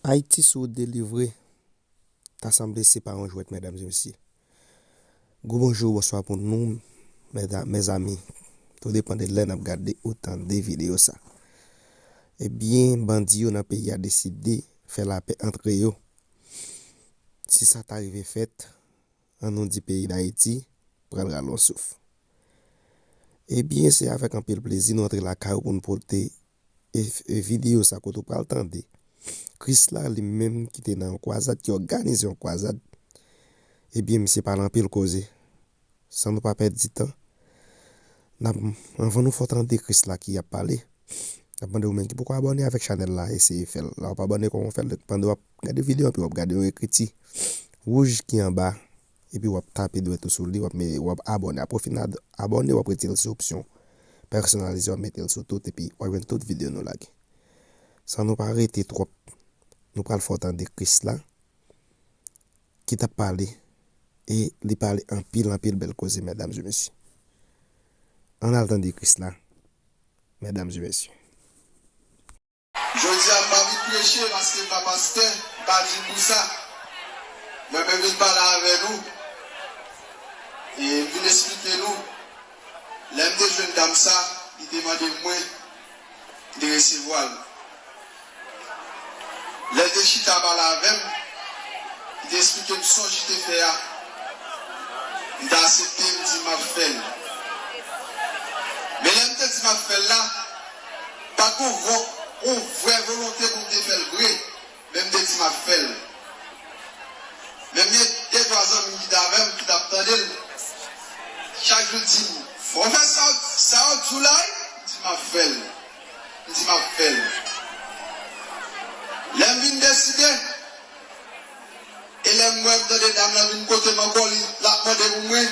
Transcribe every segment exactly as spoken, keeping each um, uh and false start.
Ayiti sou delivre, ta sanble se pa yon jwèt, medam e mesye. Gwo bonjou, bonswa pou nou, meda-, mezanmi. Tou depann de lè n ap gade ou tande videyo sa. Ebyen, bandi yo nan peyi a deside fè lapè antre yo. Si sa ta rive fèt, ann nou di peyi Dayiti pral rale yon souf. Ebyen, se avèk anpil plezi nou antre lakay ou pou n pote e, e videyo sa kote w pral tande Krisla li menm ki te nan yon kwazad, ki òganize yon kwazad. Ebyen, misye pale anpil koze. San nou pa pèdi tan, n ap, anvan nou fè w tande Krisla ki ap pale, n ap mande ou menm ki poko abòne avèk chanèl la, eseye fè l. Lè w ap abòne, kòman w fè l? Pandan w ap gade videyo an, epi w ap gade yon ekriti wouj ki anba, epi w ap tape dwèt ou sou li, w ap me-, w ap abòne. Apre w fin ad-, abòne, w ap retire l sou opsyon pèsonalize, w ap mete l sou tout, epi w ap jwenn tout videyo nou lage. San nou pa rete twòp, nou pral fè w tande Krisla ki t ap pale, e li pale anpil, anpil bèl koze, medam e mesye. Ann al tande Krisla, medam e mesye. Jodi a, m pa vin preche paske m pa pastè, m pa di pou sa. Mwen menm vin pale avè nou, e m vin esplike nou. Lè m te jwenn dam sa, li te mande m mwen, m te resevwa l. Lè l te chita pale avè m, li te esplike m sonj li te fè a. M te aksepte, m di m ap fè l. Men lè m te di m ap fè l la, pa t gon vo-, yon vrè volonte pou m te fè l vre, men m te di m ap fè l. Men m gen de twa zanmi ki t avè m, ki t ap tande l. Chak jou di m, "Fò w fè sa, sa w di w la wi." M di m ap fè l. M di m ap fè l. Lè m vin deside, e lè m wè m tande dam nan vin kote m ankò, li, l ap mande pou mwen.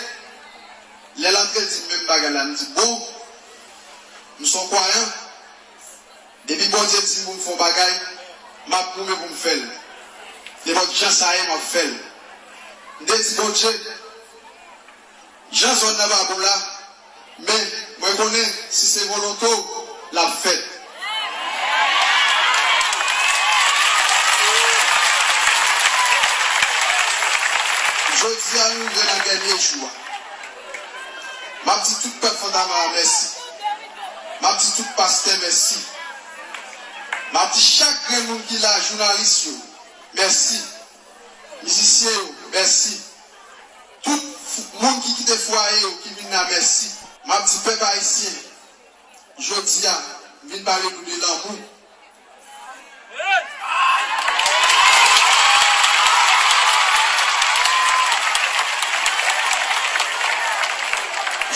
Lè l antre, l di m menm bagay la, m di, "Bon, m se yon kwayan. Depi Bondye di m pou m fè yon bagay, m ap goumen pou m fè l. Nenpòt jan sa ye, m ap fè l." M te di Bondye, "Jan zòn nan pa bon la, men mwen konnen si se volonte w, l ap fèt." Jodi a, nou rive nan dènye jou a. M ap di tout pèp Fontamara mèsi. M ap di tout pastè mèsi. M ap di chak grenn moun ki la, jounalis yo, mèsi. Mizisyen yo, mèsi. Tout f-, moun ki kite fwaye yo, ki vin la, mèsi. M ap di pèp ayisyen, jodi a, m vin pale nou de lanmou.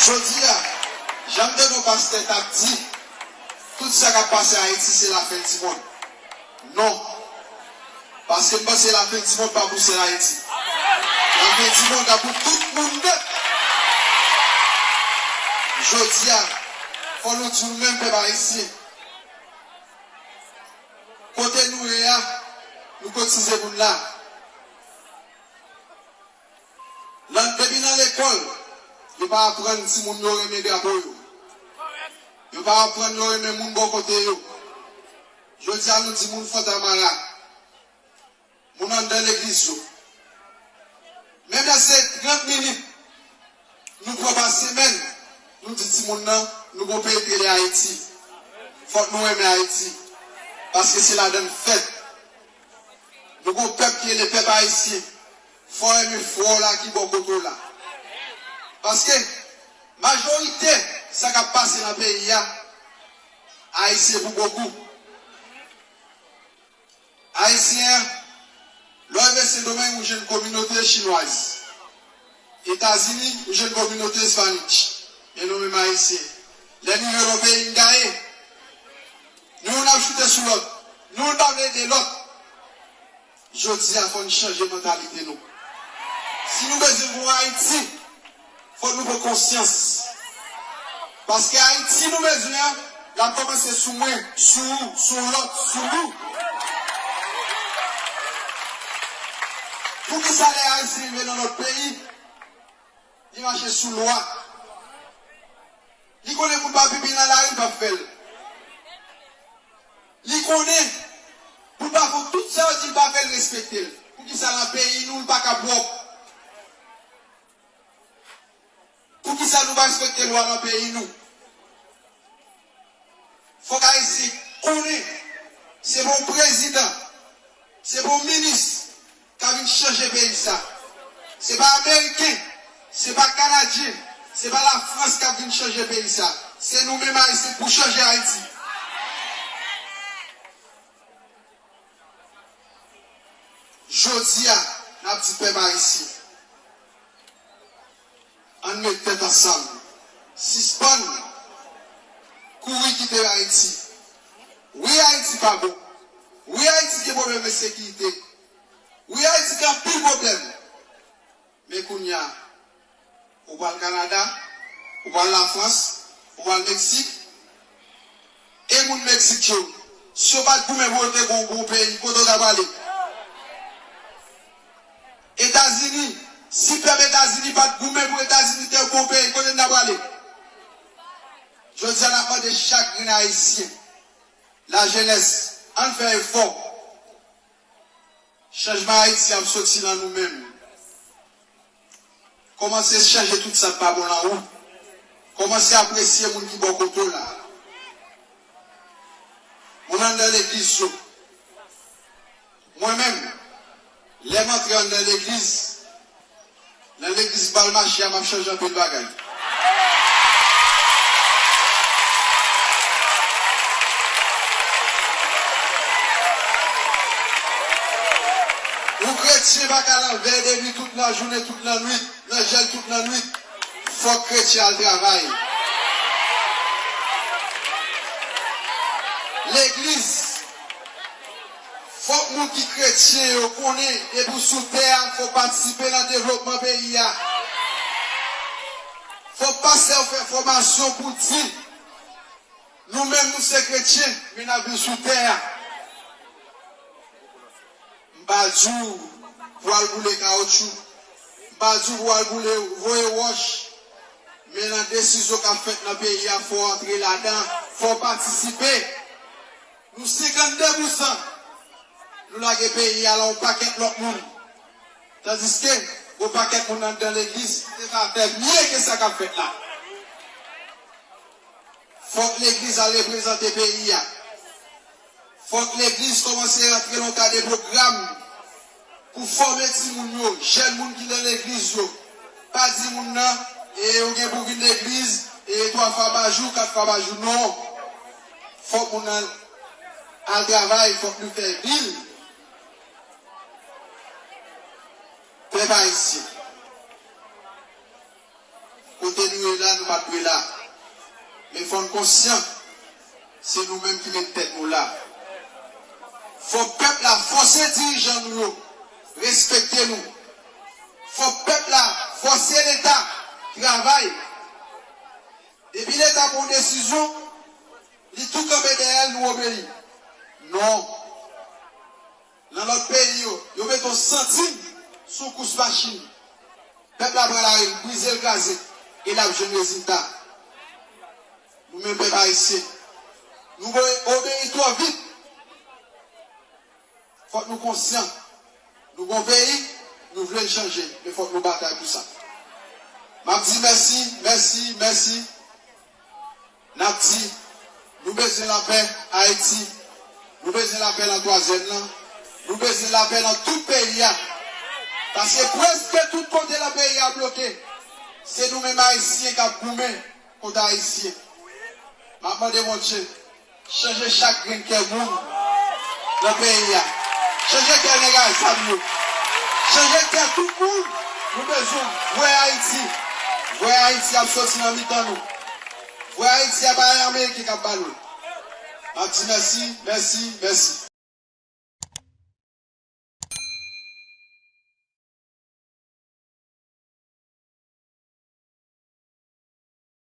Jodi a, jan m te gen yon pastè t ap di, tout sa k ap pase Ayiti se lafen dimonn. Non. Paske m panse lafen dimonn pa pou sèl Ayiti. Lafen dimonn la pou tout moun nèt. Jodi a, fò nou di nou menm pèp ayisyen, kote nou ye a, nou kotize pou n la. Nan, depi nan lekòl, yo pa aprann timoun yo renmen drapo yo. Yo pa aprann yo renmen moun bò kote yo. Jodi a, nou di moun Fontamara, moun anndan legliz yo. Menm lè se trant minit nou pran pa semèn, nou di timoun nan, nou gon peyi k rele Ayiti. Fòk nou renmen Ayiti. Paske se ladan l fèt. Nou gon pèp ki rele pèp ayisyen. Fò w renmen frè w la ki bò kote w la. Paske majorite sa k ap pase nan peyi a, Ayisyen pou bokou. Ayisyen an, lè w rive Sendomeng, ou jwenn kominote chinwaz. Etazini, ou jwenn kominote Spanish. Men nou menm Ayisyen, lè nou rive nan peyi n gaye, nou youn ap choute sou lòt, nou youn pa vle ede lòt. Jodi a, fò n chanje mantalite nou. Si nou bezwen pou Ayiti, fò nou pran konsyans. Paske Ayiti nou bezwen an, l ap kòmanse sou mwen, sou ou, sou lòt, sou nou. Poukisa lè Ayisyen rive nan lòt peyi, li mache sou lwa? Li konnen pou l pa pipi nan lari, l p ap fè l. Li konnen pou l pa fè tout Sa yo di l pa fè l respekte l. Poukisa nan peyi nou l pa ka pwòp? Poukisa nou pa respekte lwa nan peyi nou? Fòk Ayisyen konnen se pa yon prezidan, se pa yon minis k ap vin chanje peyi sa. Se pa Ameriken, se pa Kanadyen, se pa Lafrans k ap vin chanje peyi sa. Se nou menm Ayisyen k pou chanje Ayiti. Jodi a, n ap di pèp ayisyen, ann met tèt ansanm. Sispann kouri kite Ayiti. Wi, Ayiti pa bon. Wi, Ayiti gen pwoblèm ensekirite. Wi, Ayiti gen anpil pwoblèm. Men kounye a, ou pral Kanada, ou pral Lafrans, ou pral Meksik, e moun Meksik yo, si yo pa t goumen pou yo te gen yon bon peyi, kote w ta prale? Etazini, si pèp Etazini pa t goumen pou Etazini te yon bon peyi, kote n ta prale? Jodi a, n ap mande chak grenn Ayisyen, lajenès, ann fè efò. Chanjman Ayiti ap soti nan nou menm. Kòmanse chanje tout sa k pa bon nan ou. Kòmanse apresye moun ki bò kote w la. Moun anndan legliz yo. Mwen menm, lè m antre anndan legliz, nan legliz Balmache a, m ap chanje anpil bagay. Yon kretyen pa ka nan vèy de nwi tout lajounen, tout lannwit, nan jèn tout lannwit. Fòk kretyen al travay. Legliz, fòk moun ki kretyen yo konnen, depi w sou tè a, fò w patisipe nan devlopman peyi a. Fò pastè yo fè fòmasyon pou di, nou menm nou se kretyen, men n ap viv sou tè a. M pa di w pou w al boule kawotchou. M pa di w pou w al boule, voye wòch. Men nan desizyon k ap fèt nan peyi a, fò w antre ladan, fò w patisipe. Nou senkannde pousan, nou lage peyi a nan yon pakèt lòt moun. Tandiske, gon pakèt moun anndan legliz ki te ka fè mye ke sa k ap fèt la. Fòk legliz al reprezante peyi a. Fòk legliz kòmanse rantre nan yon ta de pwogram pou fòme timoun yo, jèn moun ki nan legliz yo. Pa di moun nan, e, ou gen pou vin legliz, e, twa fwa pa jou, kat fwa pa jou. Non. Fòk moun nan al travay, fòk nou fè vil. Pèp ayisyen. Kote nou ye la, nou pa t dwe la. Men fò n konsyan, se nou menm ki met tèt nou la. Fò pèp la fòse dirijan nou yo respekte nou. Fò pèp la fòse Leta travay. Depi Leta pran yon desizyon, li tou kanpe dèyè l, nou obeyi. Non. Nan lòt peyi yo, yo mete yon santim sou kous machin. Pèp la pran lari l, brize l, kraze, e l ap jwenn rezilta. Nou menm pèp ayisyen, nou obe-, obeyi twò vit. Fòk nou konsyan. Nou gon peyi, nou vle l chanje, men fòk nou batay pou sa. M ap di mèsi, mèsi, mèsi. N ap di, nou bezwen lapè Ayiti. Nou bezwen lapè nan twazyèm nan. Nou bezwen lapè nan tout peyi a. Paske prèske tout kote nan peyi a bloke. Se nou menm Ayisyen k ap goumen kont Ayisyen. M ap mande Bondye, chanje chak grenn kè moun nan peyi a. Chanje kè nèg a zam yo. Chanje kè tout moun. Nou bezwen vwè Ayiti. Vwè Ayiti ap soti nan mitan nou. Vwè Ayiti a pa Ameriken k ap ba nou. M ap di mèsi, mèsi, mèsi.